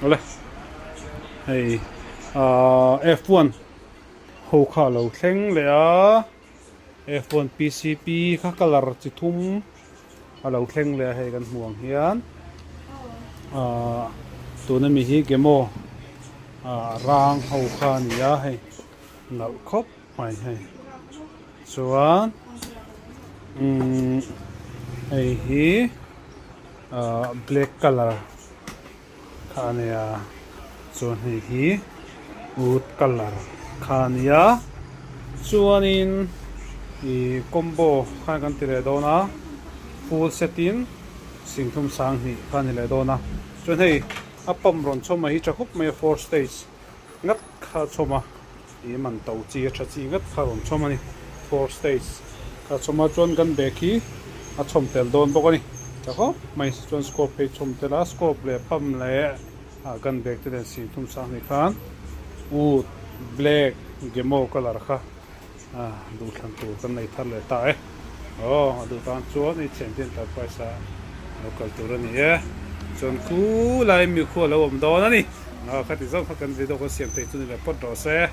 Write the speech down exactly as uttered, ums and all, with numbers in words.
Ole. Hei. Ah, F one. Ho kha lo thleng le a. F one P C P kha color chi thum. A lo thleng le a hei kan hmuang hian. Ah, tuna mi hi Gemo. Ah, rang ho kha ni a hei. Nalh khop. Mai hei. Chuan, um, hei hi, ah, black color kha a nia. Chuan hei hi, wood color kha a nia. Chuanin, i combo kha kan ti leh dawn a. Full set in, sing thum sang hnih kha ni leh dawn a. Chuan hei, a pump rawn chhawm a hi ṭha khawp mai a, four stage. Ngat kha chhawm a, i man to chi a ṭha chi ngat kha rawn chhawm a ni. Four stage kha chhawm a, chuan gun bag hi a chhawm tel dawn bawk a ni. Ṭha khawp mai, chuan scope phei chhawm tel a, scope leh pump leh, a, gun bag te nen sing thum sang hnih khan wood, black, Gemo color kha. A, duhthlan tur kan nei thar leh ta e. Aw, a duh tan chuan ei chhem din tar paisa lo kal tur a ni e. Chuan khu lai mi khu a lo awm dawn a ni. A, khati zawng kha kan video kan siam thei chu ni leh pawt rawh se.